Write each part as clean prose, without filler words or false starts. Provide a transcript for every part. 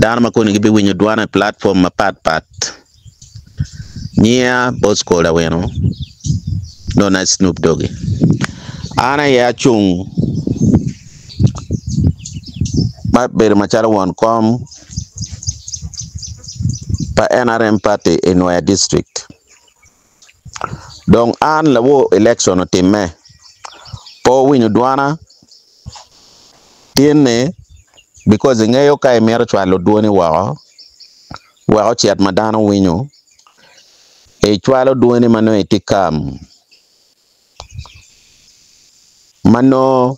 Dano ma koni gibiwinyo dwana i platform mapat pat. Nyinga Bosco Laweno, known as Snoop Doggy. An aye acung ma bedo macalo won kom pa NRM party i Nwoya district. Dong an lawor election otimme pe owinyo dwana tinni because ingeyo ka imito cwalo dwoni woko wek ocit ma dano winyo icwalo dwoni ma nongo itye kam ma nongo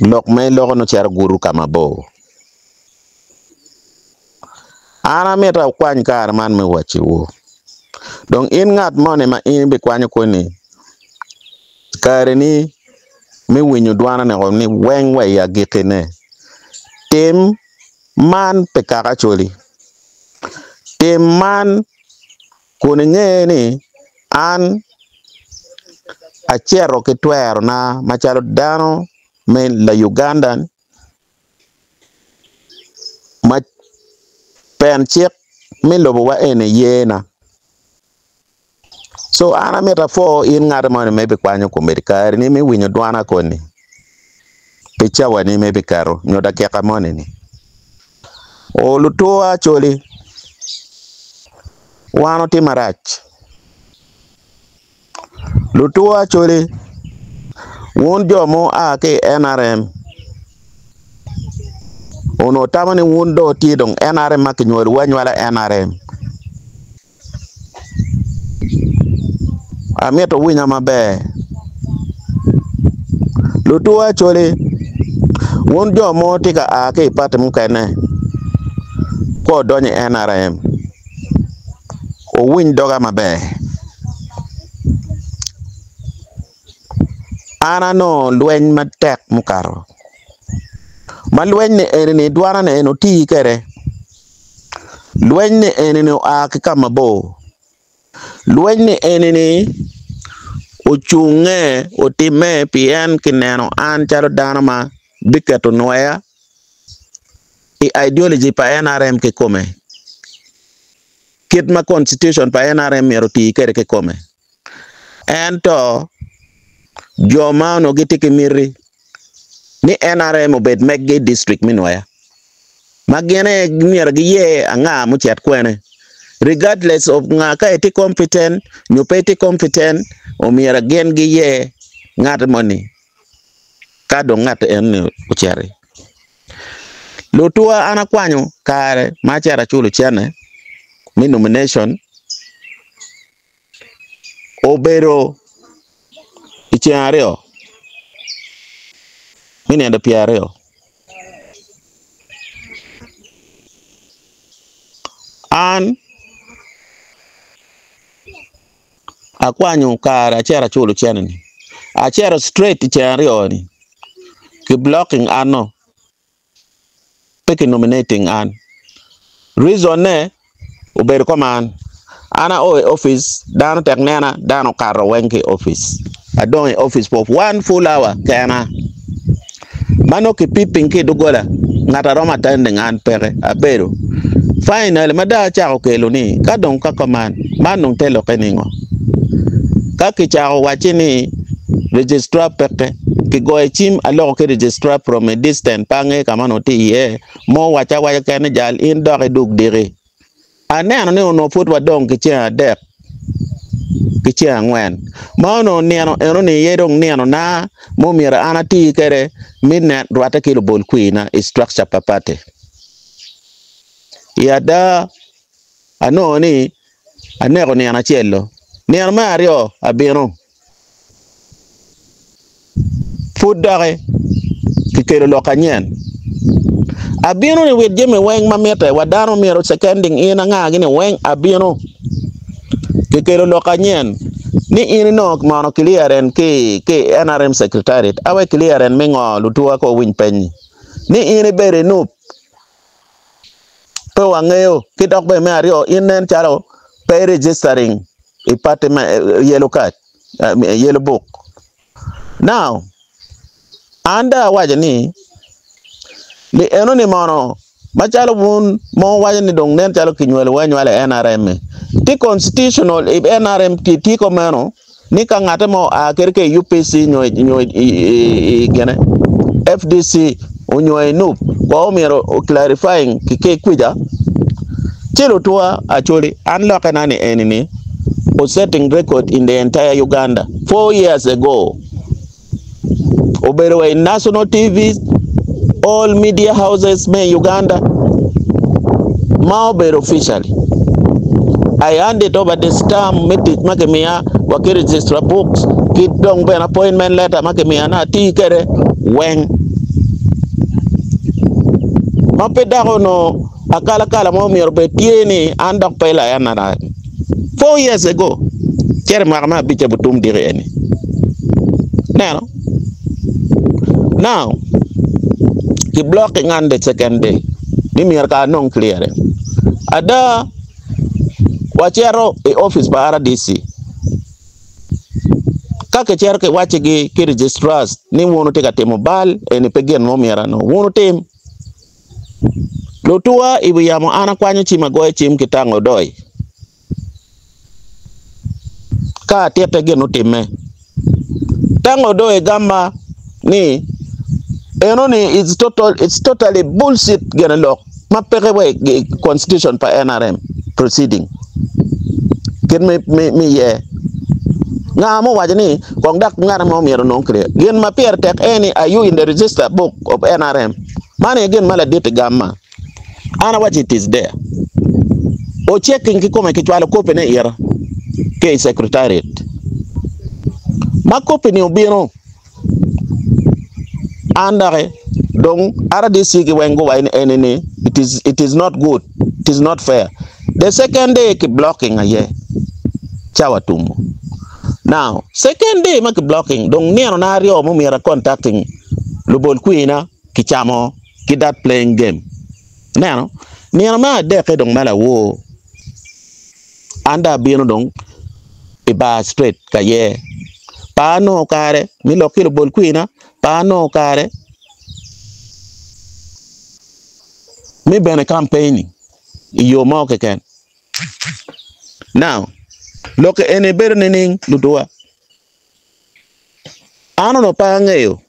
lok ma iloko nongo cito gudo ka mabor. An amito akwany kare man me wacciwu. Dong in ngat moni ma in ibikwanyo koni kareni me winyo dwana-ni ni weng wa i agikkine, tim man pi kaka Acholi. Tim man kun inge ni an acito ki twerona macalo dano me Laugandan ma pen cik me lobowa eni ye-na. Co an amito apwo in ngat moni ma ibikwanyo komedi kareni me winyo dwana koni pi cawani ma ibiketo nyo dakika moni-ni. Lutuwa Acholi wan watye marac. Lutuwa Acholi wun jo ma wua ki i NRM onongo wutamo ni wun dong wutye dong NRM ma kinywalowu anywala NRM. Amito wuwinya maber, lutuwa Acholi wun jo ma wutye ka a ki i pati mukene ka wudonyo i NRM wuwiny doga maber. An anongo lweny matek mukato ma lweny-ni eni dwana-ni eni oti kwede. Lweny-ni eni oa ki ka mabor lweny-ni eni ocunge otimme pien kineno an calo dano ma biketo nweya i ideology pa NRM kikome kit ma constitution pa NRM myero oti kwede kikome ento jo ma onongo gitye ki miti ni NRM obed meggi i district me Nwoya ma gin aye myero giyer anga mucit kwene regardless of nga ka etye competent nyo pe etye competent omyero gin giyer ngat moni ka dong ngat enoni ociti. Lutuwa an akwanyo kare ma acito aculo cene me nomination obedo i ceng aryo me nino pyeraryo an akwanyo kare acito aculo cene-ni acito straight i ceng aryo-ni ki blocking an-nu. pe ki nominating an. Reason ne obedo kuman, an ao i opic dano tek nena dano okato weng ki i opic adong i opic for one full hour kena ma nongo ki piping ki i doggola ngat a romo attending an peke abedo finally ma dong acako kelo ni ka dong ka kuman man dong te lokke ningo ka kicako wacci ni registrar peke kigoyo cim aloko ki registrar from a distant pe angeyo ka ma onongo tye iye ma owacca awaca keken ni jal in dok idug diki. Aneno ni onongo pud wadong ki ceng adek ki ceng angwen ma onongo nino enoni aye dong nino na ma omyero an ati kwede me rwatte ki lubol kwina i structure pa party. I ada anongo ni aneko nino acel-lu, nino me aryo abino. Pud doki kikelo lok anyen. Abino ni wit jami weng ma mitte wa dano myero seconding in anga gini weng abino. Kikelo lok anyen ni in inongo mono clearance ki ki NRM secretariat awe clearance me ngo lutuwa ko owiny peny ni in ibedo i NUP pe wangeyo ki dok bene me aryo in nen calo pe i registering i party me yellow card yellow book now an dong awaco ni li enoni mono. Macalo wun ma wuwaco ni dong nen calo kinywalowu anywala i NRM-mi, tye constitutional i NRM tye kumeno ni ka ngate mo oa kadi ki i UPC nyo i gine FDC onyo i NUP ko omyero o clarifying ki ki kwica ci lutwa Acholi an lokke na ni eni ni o setting record in the entire Uganda 4 years ago. Obedo wa i national TV, all media houses me Uganda ma obedo officially. I handed over the stamp me tic ma kimiya wa ki registrar books ki dong bene appointment letter ma kimiya ni ati kwede weng. Ma pe dok onongo akalakala mo myero obed tye ni an dok pe laenna. 4 years ago, cito i mwaka me abicce butum diki eni. Neno? Now, ki blocking an the second day ni myero ka anong clearance. Ada, wacito i office pa RDC. Ka kicito kiwaccigi ki registrars ni wun wutye ka timo bal, eni pe gin mo myero anong. Wun wutim. Lutuwa i wi yamo an akwanyo cim agoyo cim ki tango odoi. Ka atitte gin otimme. Tango odoi gamba ni enoni it's total it's totally bullshit gene lok ma peke wa i constitution pa NRM proceeding kit me me me iye. Nga ma owaco ni kong dok ngat mo myero onong clear. Gin ma pire tek en ni are you in the register book of NRM? Man aye gin ma ladit gamma. An awaco it is there. O checking kikome kicwalo copy ne ira ki i secretariat. Ma copy ni obino an doki dong RDC ki weng guwaco ni eni ni it is, it is not good, it is not fair. The second day ki blocking aye cawa tumo. Now, second day ma ki blocking dong nino na aryo mo myero contacting lubol kwina kicamo ki that playing game. Neno, nino me adekke dong ma lawor an dong abino dong i bar straight ka ye. Pa anongo kare me lok ki lubol kwina, pa anongo kare me bene campaigning i yo mo keken. Now, lok eni bedo nining lutuwa? An onongo pe angeyo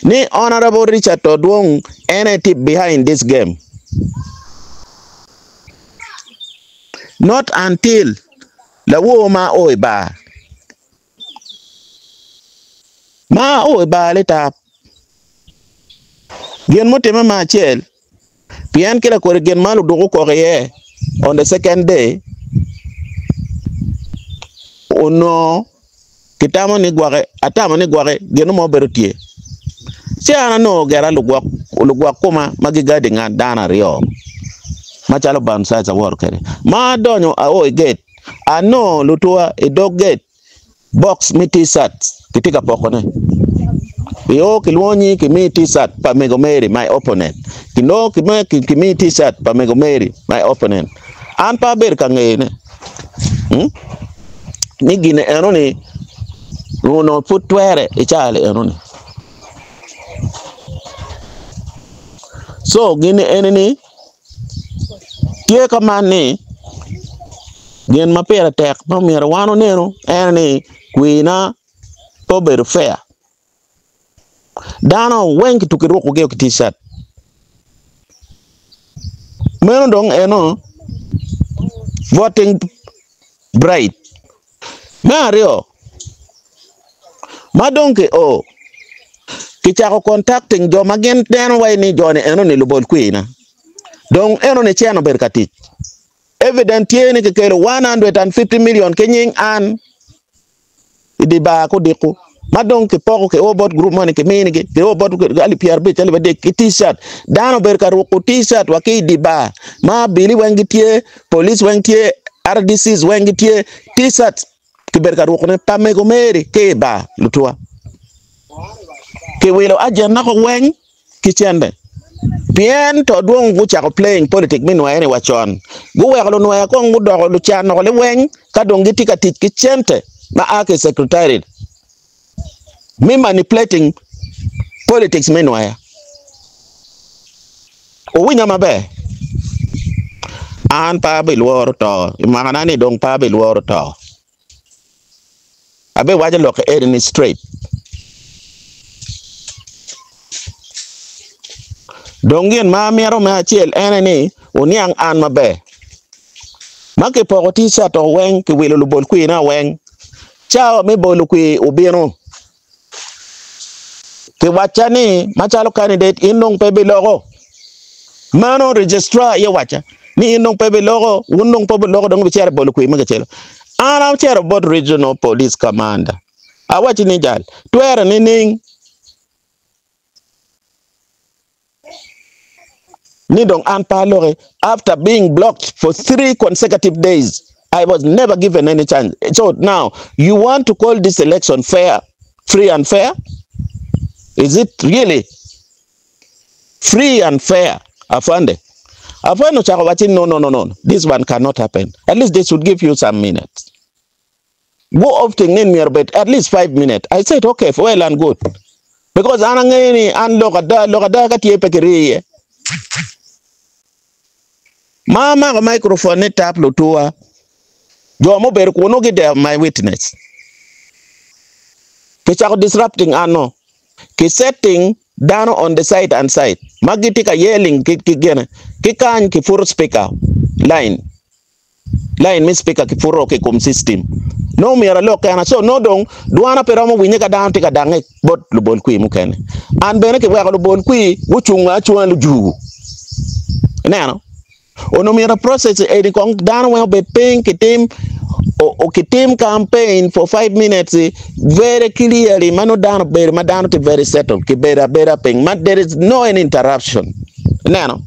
ni Honorable Richard Todwong en aye tye behind this game. Not until lawor ma o i bar. Ma o i bar litap. Gin mutimme me acel, pien ki lakodi gin ma luduk okok iye on the second day, onongo kitamo ni gwoke, atamo ni gwoke gin mo bedo tye. Ci an anongo gera lugwok lugwok koma ma gigadi ngat dano aryo macalo bouncers awoto kwede. Ma adonyo ao i gate, anongo lutuwa i dog gate box me t-shirt kitye ka pokone. Io kilwongo nyingi kimi t-shirt pa mego Mary my opponent. Kinongo kimi t-shirt pa mego Mary my opponent. An pe abedo ka ngeyone ni gine enoni onongo pud twere i caa enoni. So gini enini tye ka man ni gin ma pire tek ma myero wan onenu en ni kwina pe obedo fair. Dano weng kituko kirukogi ki t-shirt. Meno dong eno voting bribe. Me aryo, ma dong ki o kicako contacting jo ma gin neno wai ni jo ni eno ni lubol kwina. Dong eno ni cen obedo ka tic. Evidence tye ni kikelo 150 million ki nying an i di bar kudiko ma dong kipoko ki o bot group moni kiminigi ki o bot 50,000 30,000 ki t-shirt. Dano obedo ka ruko t-shirt wa ki i di bar ma abili weng gitye, police weng tye, RDCs weng gitye, t-shirt kibedo ka rukone pa mego Mary ki i bar lutuwa. Kiwilo agent nako weng ki cente. Pien to dwong gucako playing politic me nwoya ni wacon. Guweko lunwoya kong gudoko lucan noko liweng ka dong gitye ka tic ki cente ma a ki i secretariat me manipulating politics me nwoya. Wuwinya maber, an pe abilworo to, i mwakana-ni dong pe abilworo to. Abiwaco lok eni straight. Dong gin ma amito me acel ene ni wuniang an maber. Ma kipoko t-shirt weng, kiwilo lubol kwina weng, cawa me bolo kwir obino. Kiwacca ni macalo candidate in dong pe ibiloko. Meno registrar aye owacca ni in dong pe ibiloko, wun dong pe wubiloko dong wubicito i bolo kwir me kicelo. An acito bot regional police commander awacci ni jal twere nining ni dong an pe aloki after being blocked for 3 consecutive days I was never given any chance so now you want to call this election fair free and fair is it really free and fair afande afande ochako wacci no no no no this one cannot happen at least they should give you some minutes go opting ni myero obed at least 5 minutes I said okay well and good because an angeyo ni an lok ada lok ada ka tye pe kiriyo iye ma amako microphone ni tap lutuwa jo mubedo kunu gi they my witness kicako disrupting an no ki setting dano on the side and side ma gitye ka yelling ki ki gine ki kany ki puro speaker line Line me speaker ki puro ki kom system nongo myero alok kena so nongo dong dwana pe romo winye ka dano tye ka dange bot lubol kwir mukene. An bene kiweko lubol kwir gucunga acunga lujugu. Ineno? Onongo myero process eni kong dano weng obed piny kitim kitim campaign for 5 minutes very clearly ma nongo dano obedo ma dano tye very settled kibedo abeda piny ma there is no any interruption. Ineno?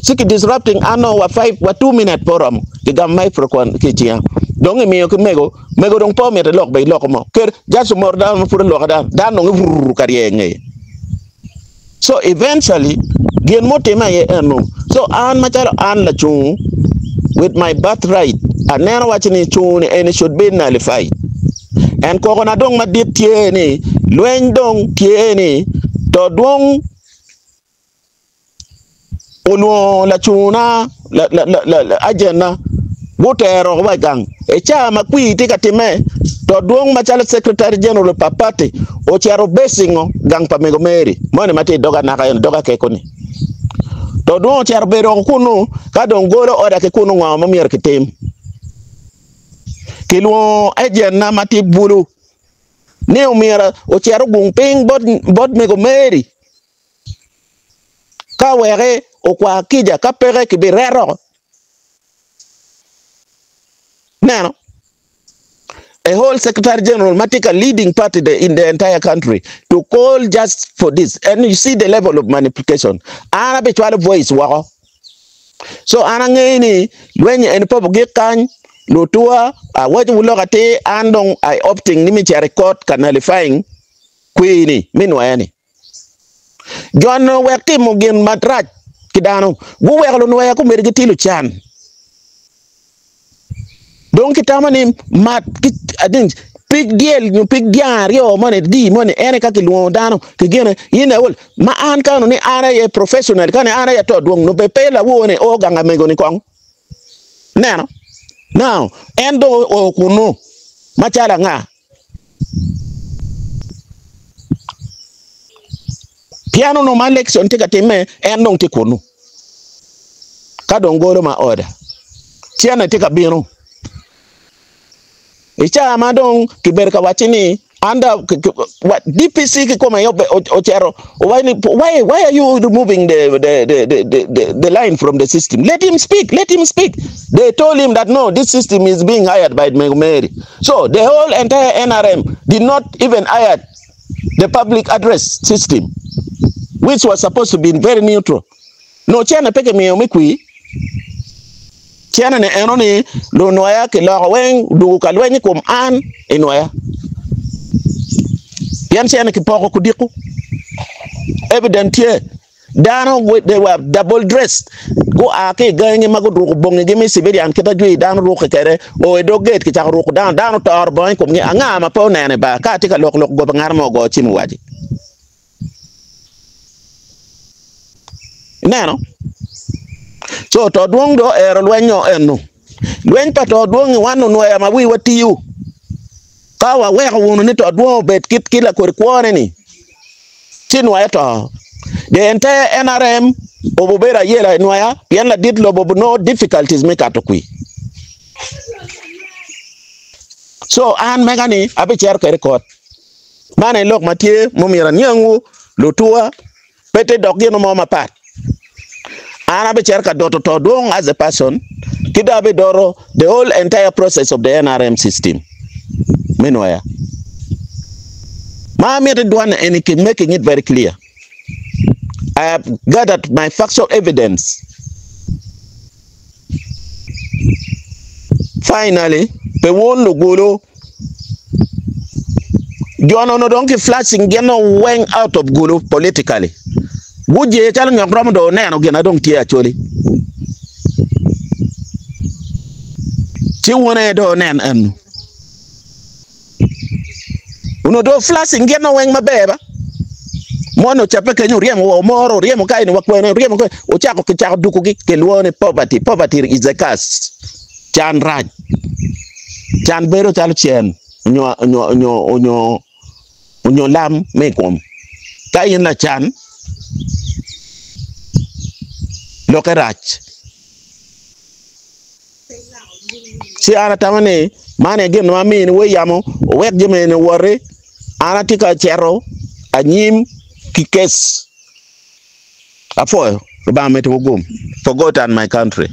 Ci ki disrupting an nongo wa 5 wa 2 minute pe oromo kigamo microphone ki i cinga dong imiyo ki mego mego dong pe omito ilok be iloko mo ker just omoro dano ma pud oloko dano dano dong rrrr ka rye ingeye so eventually gin mutime aye eno so an macalo an lacungu with my birthright aneno waci ni cungu ni eni should be nullified and koko na dong madit tye ni lweny dong tye ni to dwong Olwongo lacuna, ajenna, gutero wa i gang. I caa ma kwir tye ka timme, to dwong macalo Secretary General pa party ocito becingo gang pa mego Mary moni ma tye i dog anaka eni, dog akeko-ni. To dwong ocito bedo woko kunnu, ka dong golo oda ki kunnu ngo ma myero kitim. Kilwongo ajenna ma tye bulu ni omyero ocit ogung piny bot mego Mary. Ka weke okwa kica, ka peke kibireto. Neno, a whole secretary general ma tye ka leading party the, in the entire country to call just for this and you see the level of manipulation. An abicwalo voice woko. So an angeyo ni lweny eni pe obugik kany lutuwa awaco wu lok atir an dong I opting ni me cito i court ka nullifying kwir ni me nwoya ni. Jo-nu wek timo gin marac ki dano, guweko lunweya komedi gitye lucan. Dong kitamo ni mat ki ading pig dyel nyo pig dyang aryo moni di moni en aye ka kilwongo dano ki gine in aol ma an kano ni an aye professional kani an aye ato dwong nyo pe lawor ni o gang amego ni kong neno now en dong o kunu macalo anga. Pien onongo ma election tye ka timme, en dong tye kunnu. Ka dong golo ma oda, cene tye ka bino. I caa ma dong kibedo ka wacci ni under DPC kikome aye ocito owaco ni why, why are you removing the, the, the, the, the, the line from the system? Let him speak, let him speak. They told him that no, this system is being hired by Mary. So the whole entire NRM did not even hire the public address system, which was supposed to be very neutral. No cene pe kimiyo me kwi. Cene ni eno ni lunwaya kiloko weng dugu ka lweny i kom an i nwaya. Pien cene kipoko kudiko. Evident tye. Dano they were double dressed gua ki i gangi ma guruko bongigi me civilian kit ma jwi dano rukke kwede o i dog gate kicako ruko dano dano otoro bongo i komgi anga ma pe onene ba ka atye ka lok lok goba ngat mo ogo cim owaci. Ineno? So to dwong do ero lweny o eno. Lweny pa to dwong i wan onweya ma wiwa tiyo. Ka waweko wunu ni to dwong obed kit ki lakodi kwone ni, ci nwoya to. The entire NRM obubedo ayela i nwoya pien ladit lobo obunongo difficulties me kato kwi. So an mega ni abicero kede kot. Man aye lok ma tye mumyero aniangwu lutuwa pe te dok gino mo mapat. An abicito ka doto to dwong as a person ki dong abidoto the whole entire process of the NRM system me nwoya. Ma amito idwane eni ki making it very clear. I have gathered my factual evidence. Finally, pe wun lugulu Jo-nu onongo dong ki flashing gin nongo weng out of Gulu politically. Guje calo nyok romo dong oneno gin na dong tye Acholi. Ci wun aye dong onen enu. Onongo dong flashing gin nongo weng maber ba. Mon ocappe kenyo oryemo wa omoro oryemo ka eni wa kwene oryemo kwene ocako kicako dukugi kilwongo ni poverty poverty is a curse. Can rac. Can bedo calo cen nyo nyo nyo nyo nyo lam me i kom. Ka in lacan, lokke rac. Ci an atamo ni man aye gin ma amini wai yamo owek jami eni owoti, an atye ka cito anyim ki kes. Apwoyo, Lubanga omeddi gum. For God and my country.